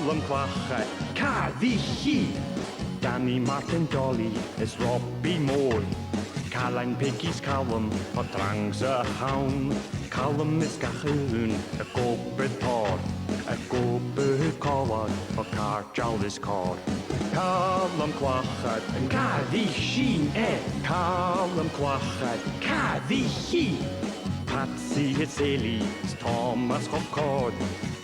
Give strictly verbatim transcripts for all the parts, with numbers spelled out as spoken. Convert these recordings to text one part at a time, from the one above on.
Calum Clachair, càit a bheil e? Danny, Martin, Dolly is Robbie Moore. Cailean, Peigis, Calum, o trang sa choinneamh. Calum is gach aon ag obair tòrr, ag obair còmhla, o càirdeil is còir. Calum Clachair, càit a bheil e? Calum Clachair, càit a bheil e? Patsy is Eilidh, is Tòmas cho còir.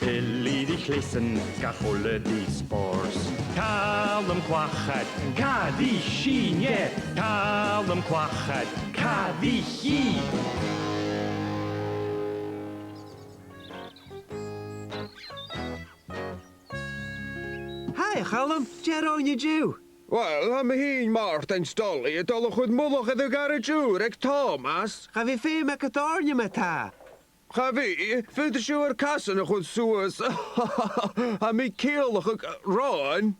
Eilidh a' cleasan, is gach uile dì spòrs. Calum Clachair, càit a bheil e? Calum Clachair, càit a bheil e? Hi, a Chaluim, dè tha romhainn an-diugh? Uill, tha mi fhìn, Màrtainn 's Dolly, a' dol a chur mullach air a' gharaids ùr aig Tòmas. Cha bhi feum agad oirnn ma-thà. Cha bhi, faodaidh sibh ur casan a chur suas. Tha mi a' ciallachadh, a Ròin.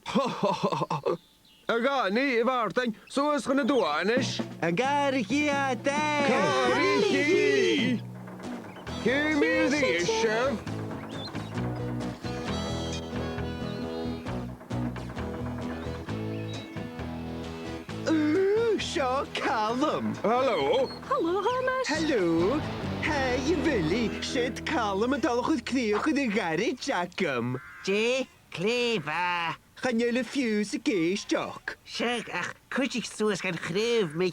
A Dhanaidh, a Mhàrtainn, suas chun an duathais. An càr a' chiad e! Càr a' chiad! Cùm a-rithist sibh. Ù, seo Calum. Halò. Halò, Thòmas. Halò. Hey, a Bhilly, siud Calum a' dol a chur crìoch air a' gharaids agam. Dè? Glè mhath. Chan eil am fiùs ag èisteachd. Seadh, ach cuidich suas gun chraobh mi.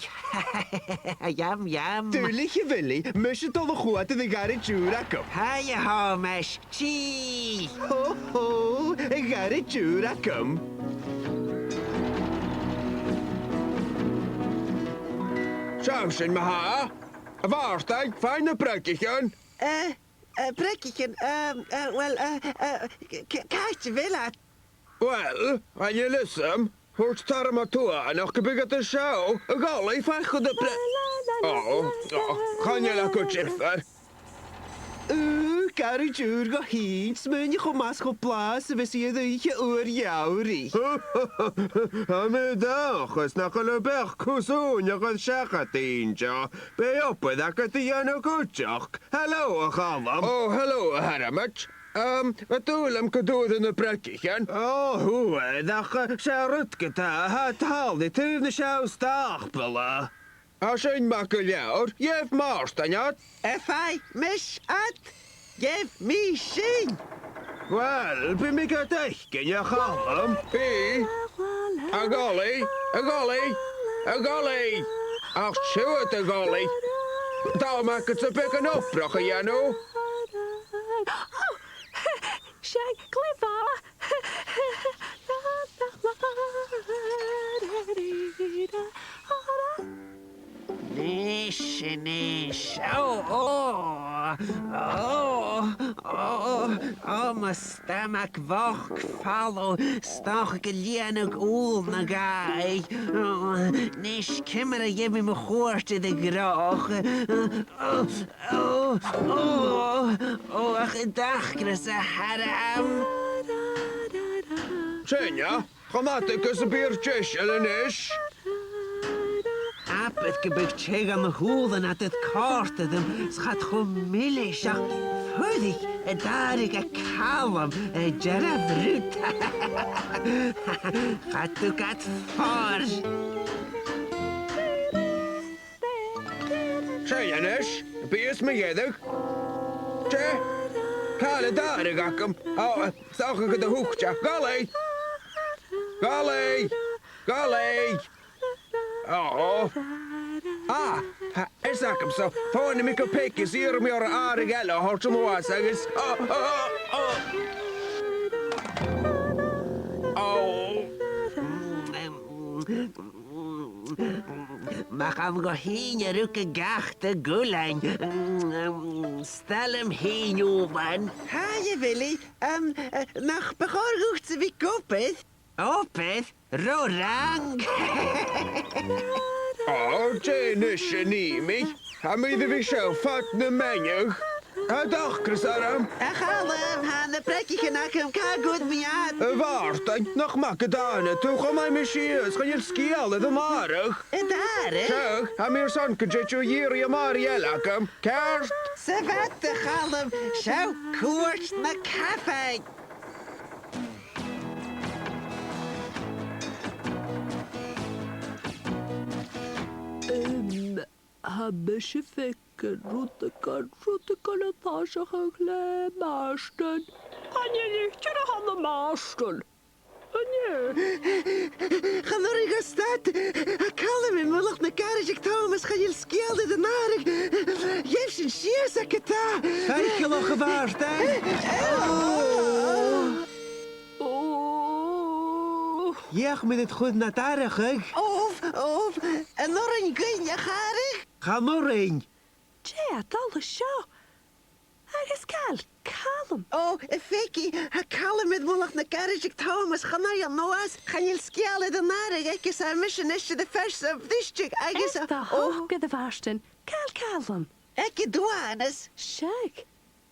Yum, yum. Duilich, a Bhilly, mise a' dol a chuairt air a' gharaids ùr agam. Hiya, Thòmas. Tì! Ho, ho, a' gharaids ùr agam. Seo sinn ma-thà. A Mhàrtainn, faigh na breigichean. Eh, eh, breigichean, ehm, eh, uill, eh, eh, c-, c-, càit a bheil iad? Uill, chan eil fhios agam. Thuirt Tormod Tuathanach gum biodh iad an seo. A Dholaidh, faigh chun na bre-, o, o, chan eil e gu diofar. Ù, garaid ùr dhomh fhìn, smaoinich cho math 's cho blàth 's a bhios i air oidhche fhuar gheamhraidh. Tha mi an dòchas nach eil am beachd cus ùine a chur seachad an seo. Beidh obair agad ri dhèanamh cuideachd. Halò, a Chaluim. O, halò, a Thormoid. Ehm, bu dual leam gun d' fhuair thu na breigichean. O, fhuair, ach, eh, 's e rud ge-tà, tha iad thall ri taobh na seann stàpala. Tha sin math gu leòr, gheibh Màrtainn iad. A Phàidh, mise iad, gheibh mi sin. Uill, bidh mi gad fhaicinn, a Chaluim. Bidh. A Dholaidh, a Dholaidh, a Dholaidh. Ach siuthad, a Dholaidh. Tha mi a' creidsinn gum bi agad obrach a dhèanamh. Seadh, glè mhath. Nis, nis. O, o, o, o, o, mo stamag bhochd falamh, 's dòcha gun lìon e ùl na dhà. O, nis, ciamar a gheibh mi mo chuairt air a' ghnothach? O, o, o, o, ach an t-acras a th' orm. Sin e, chun fhada gus am bi thu deiseil a-nis. Abair gum biodh tè dha mo shùilean a' dol còrdadh rium, 's cha do chòrd e rium ach fuirich a' dàrradh aig Calum, a dearbh rud. Cha tug iad far. Seo a-nis, am bi fhios mu dheireadh? Dè? Càit a bheil an dàrradh agam? O, eh, 's dòcha gun do thuit e. Dholaidh! Dholaidh! Dholaidh! O. Ah, tha fhios agamsa. Fòghnaidh mi gu Peigi is iarraidh mi oirre àradh eile a thoirt a-nuas agus, o, o, o, o. O. Mach am gu h-ìre rud a gheibh thu a' ghualainn. 'S toil leam fhìn ùbhlan. Haidh, a Bhilly, um, eh, nach bu chòir dhutsa a bhith ag obair? Obair? Ro rang! O, dè a-nis, a Nìomhaich? Tha mi air a bhith seo fad na mèinneadh. Tha an t-acras orm. A Chaluim, tha na breigichean agam, càit an cuir mi iad? A Mhàrtainn, nach math gun tàinig thu, chùm mi sìos, chan eil sgeul air a-màireach. A Dholaidh? Seadh, tha mi airson gun tèid thu a dh'iarraidh a-màireach eile agam. Ceart? Sa bhad, a Chaluim, seo cuairt na cafaidh. Em, tha mise a' faicinn rudeigin, rudeigin a' tòiseachadh le Màrtainn. Chan eil idir ann am Màrtainn. An e? Chan urrainn dhomh stad. Tha Calum air mullach na gàrraidh aig Tòmas, chan eil sgeul air an àradh. Gheibh sinn sìos agad e. Faiceallach, a Mhàrtainn. Ò. Dh'fheuch mi ri do chur nad àradh. Obh, obh, an urrainn dhuinn a chàradh? Chan urrainn. Dè tha dol an seo? Agus càit a bheil Calum? Ò, a Pheigi, tha Calum air mullach na gàrraidh aig Tòmas, chan eil e a-nuas, chan eil sgeul air an àradh aige, 's tha mise a-nis air a' phort a bhriseadh agus... Air do shocair, a Mhàrtainn, càit a bheil Calum? Aig an duanas. Seadh.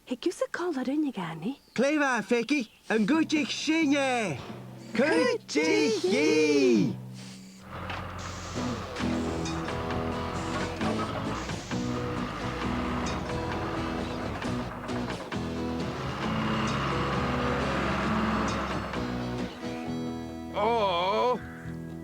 Thig thusa còmhla rinn, a Dhànaidh. Glè mhath, a Pheigi, an cuidich sinn e? Cuidich i! Ò,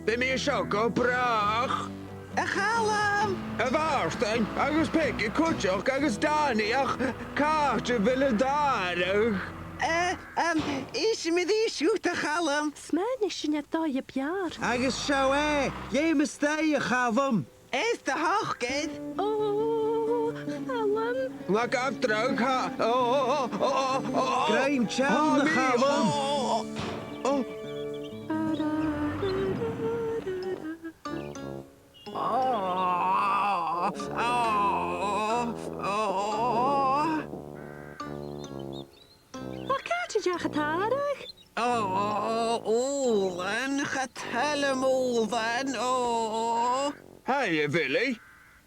bidh mi an seo gu bràth. A Chaluim! A Mhàrtainn, agus Peigi cuideachd, agus Dànaidh, ach càit a bheil an t-àradh? Eh, um, innsidh mi dhut, a Chaluim. Smaoinich sinn air dòigh a b' fheàrr. Agus seo e, leum a-staigh, a Chaluim. Is do shocair. Ò, Chaluim. Na gabh dragh, tha, ò, ò, ò, ò, ò, ò. Grèim teann, a Chaluim. Ò, ò, ò. Ach càit an deach an t-àradh? Ò, ùbhlan, cha toil leam ùbhlan, ò. Haidh, a Bhilly,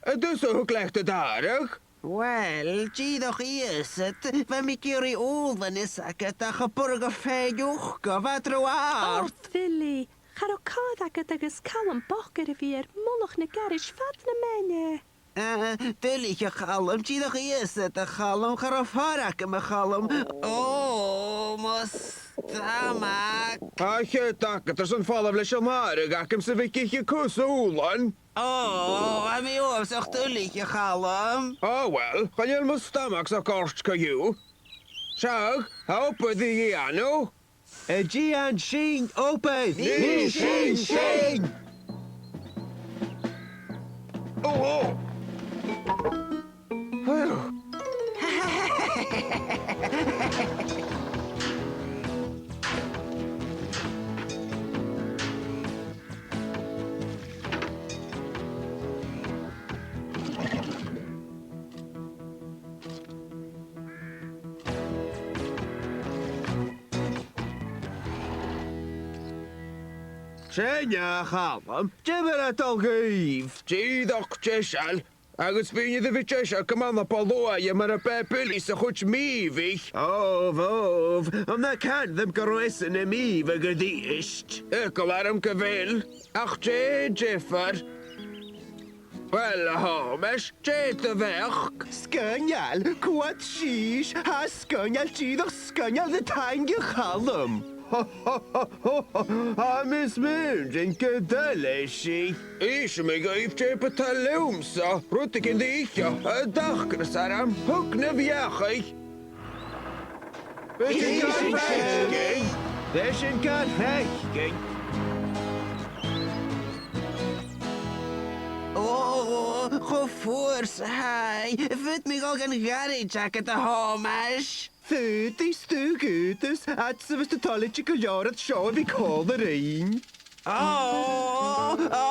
an tusa a thug leat an t-àradh? Uill, dìreach iasad, bha mi ag iarraidh ùbhlan a fhreagairt ach cha b' urrainn dhomh faighinn iuchair, bha e ro àrd. Ò, Bhilly, cha robh còir agad agus Calum Bocair a bhith air mullach na gàrraidh fad na mèinne. Eh, duilich, a Chaluim, dìreach iasad, a Chaluim, cha robh fàth agam, a Chaluim. Ò, mo stamag. Tha cead agad airson falbh leis an àradh agamsa a bhith ag ithe cus ùbhlan. Ò, tha mi uabhasach duilich, a Chaluim. Ò, uill, chan eil mo stamag sa chairt co-dhiù. Seadh, tha obair ri dhèanamh. An dèan sinn obair? Nì sinn sin! Ò, ò! Phew. Sin e, a Chaluim. Dè mar a tha dol dhuibh? Dìreach deiseil. Agus bhithinn air a bhith deiseil gu math na bu luaithe mar a b' e Billy sa chuid mìobhaich. Obh, obh, an can thu rium gun robh esan nam mìobhadh a-rithist? Eagal orm gu bheil, ach dè an diofar? Uill, a Thòmais, dè do bheachd? Sgoinneil, cuir sìos, tha e sgoinneil, dìreach sgoinneil, le taing, a Chaluim. Tha mi a' smaoineachadh gun toil leis i. Innsidh mi dhuibh dè bu toil leamsa, rudeigin ri ithe, an t-acras orm, thug na bheachdaich. Bidh sinn ga faicinn. Bidh sinn ga faicinn. Ò, cho fuar 's a tha i. Faodaidh mi dhol dhan gharaids agad, a Thòmais? Faodaidh, 's tu a dh'fhaodas, fhad 's a bhios tu toilichte gu leòr an seo a bhith còmhla rinn. Ò, ò, ò.